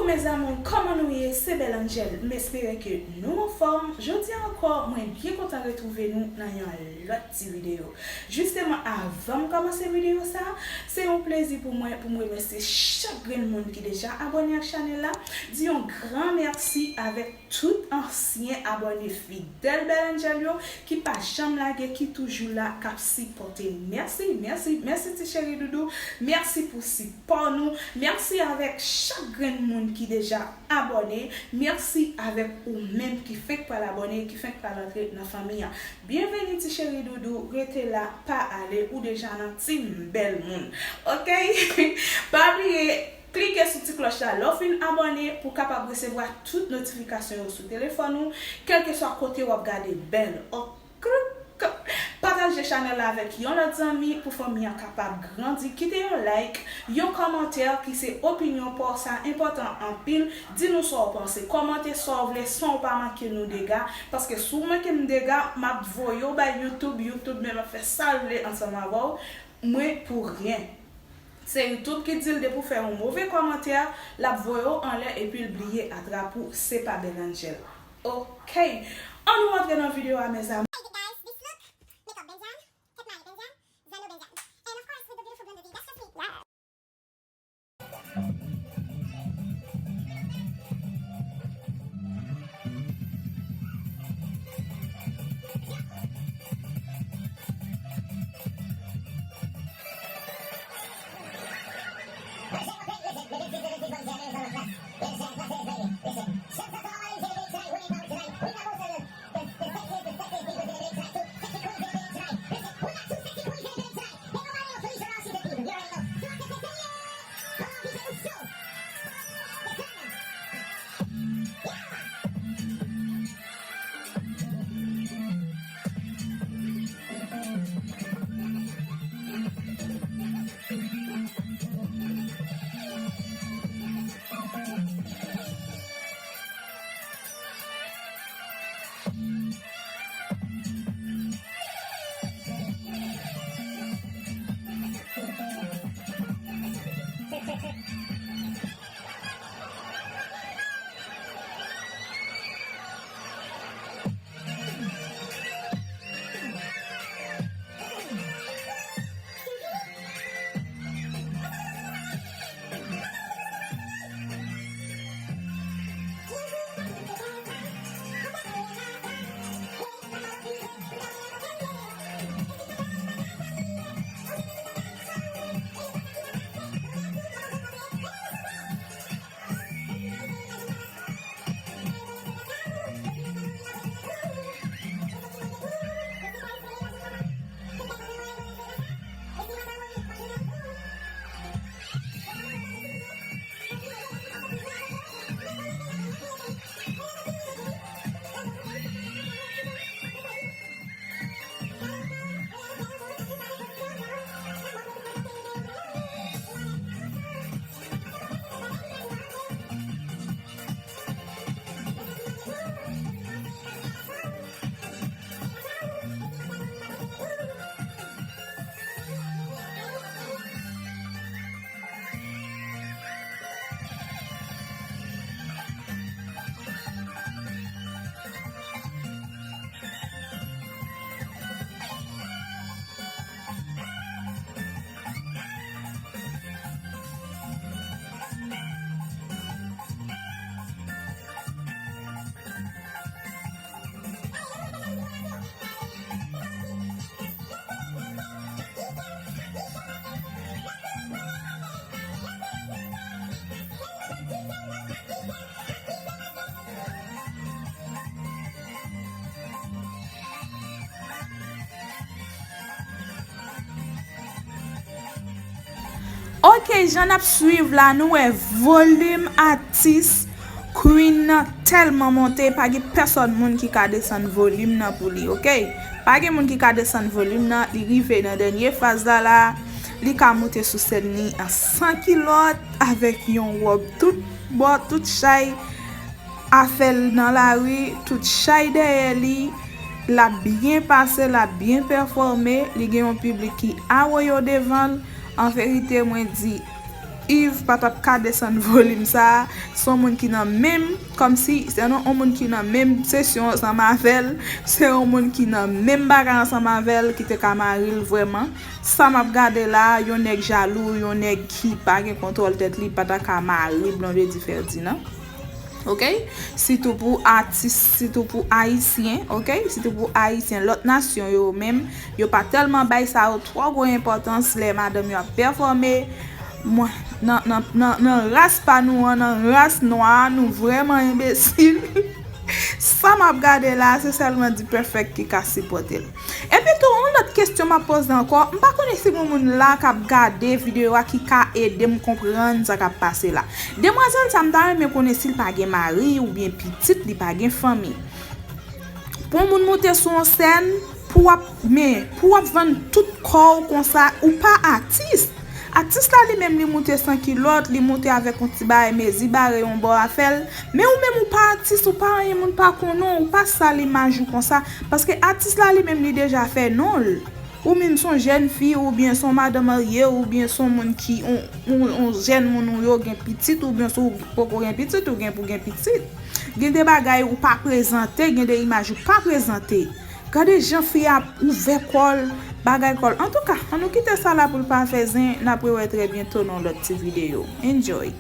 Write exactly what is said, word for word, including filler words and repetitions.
Mes amours, kòman nou ye? Se Belle Angel. M espere ke nou anfòm. Jodi a ankò, mwen byen kontan retwouve nou nan yon lòt ti videyo. Jisteman, avan m kòmanse videyo sa, se yon plezi pou mwen pou m remèsye chak grenn moun ki deja abòne ak chanèl la. Di yon gran mèsi avèk tout ansyen abòne fidèl Belle Angel yo ki pa janm lage, ki toujou la, k ap sipòte. Mèsi, mèsi, mèsi ti cheri doudou. Mèsi pou sipò nou. Mèsi avèk chak grenn moun ki deja abòne. Mèsi avèk ou menm ki fenk pral abòne, ki fenk pral antre nan fanmi an. Byenveni ti cheri doudou, rete la, pa ale, ou deja nan team bèl moun. Oke? Pa bliye, klike sou ti klòch la lè w fin abòne pou w kapab resevwa tout notifikasyon yo sou telefòn ou, kèlkeswa kote w ap gade bèl. Oke? Pataje chanèl la avèk yon lòt zanmi pou fanmi an kapab grandi. Kite yon like, yon kòmantè ki se opinyon pa w, sa enpòtan anpil. Di nou sa w panse, kòmante sa w vle san w pa manke nou dega, paske si w manke m dega, m ap voye w bay YouTube, YouTube menm ap fè sa l vle ansanm avè w. Mwen pou ryen. Se YouTube ki di l depi w fè yon move kòmantè, l ap voye w anlè epi l bliye atrap ou, se pa Belle Angel. Oke. Ann nou rantre nan videyo a, mes amours. Hey guys, this look, makeup Benjam, Kat Mayi Benjam, Zano Benjam. And of course with the beautiful blonde Viva Sophie. Ok, jan n ap swiv la, nou wè volim atis Queen nan tèlman monte, pa gen pèsòn moun ki ka desann volim nan pou li, ok? Pa gen moun ki ka desann volim nan, li rive nan dènye faz la la, li ka monte sou sèn li an san kilòt, avèk yon wòb tout bò, tout chay, afè l nan lari, tout chay dèyè li, l ap byen pase, l ap byen pèfòme, li gen yon piblik ki awoyo devan l. An verite, mwen di, Yves pa t ap ka desann volim sa. Se yon moun ki nan menm, kòmsi se yon, yon moun ki nan menm sesyon ansanm avè l, se yon moun ki nan menm bagay ansanm avè l ki te ka mari l vrèman. Sa m ap gade la, yon nèg jalou, yon nèg ki pa gen kontwòl tèt li, pa ta ka mari Blondedy Ferdinand. Ok? Sitou pou atis, sitou pou ayisyen, ok? Sitou pou ayisyen. Lòt nasyon yo menm, yo pa tèlman bay sa yo twò gwo enpòtans lè madanm yo ap pèfòme. Mwen, nan, nan, nan, nan ras pa nou an, nan ras nwa a, nou vrèman enbesil. Sa m ap gade la, se sèlman D-Perfect ki ka sipòte l. Epi tou, yon lòt kesyon m ap poze ankò, m pa konnen si gen moun la k ap gade videyo a ki ka ede m konprann sa k ap pase la. Demwazèl sa, m ta renmen konnen si l pa gen mari oubyen pitit, li pa gen fanmi. Pou yon moun moute sou yon sèn, pou w ap, men, pou w ap vann tout kò w konsa, ou pa atis. Atis la li menm li moute san kilòt, li moute avèk yon ti bagay mezi bare yon bò afè l. Men ou menm ou pa atis, ou pa anyen, moun pa konnen w, ou pa sal imaj ou konsa. Paske atis la li menm li deja fè non l. Ou menm se yon jèn fi, oubyen se yon madan marye, oubyen se yon moun ki, yon, yon, yon jèn moun ou yo gen pitit, oubyen si w poko gen pitit, ou gen pou gen pitit. Gen de bagay ou pa prezante, gen de imaj ou pa prezante. Gade jan fi a ap ouvè kò l, bagay kò l. Antouka, ann nou kite sa la pou l pa fè zen, n ap rewè trè byento nan yon lòt ti videyo. Enjoy!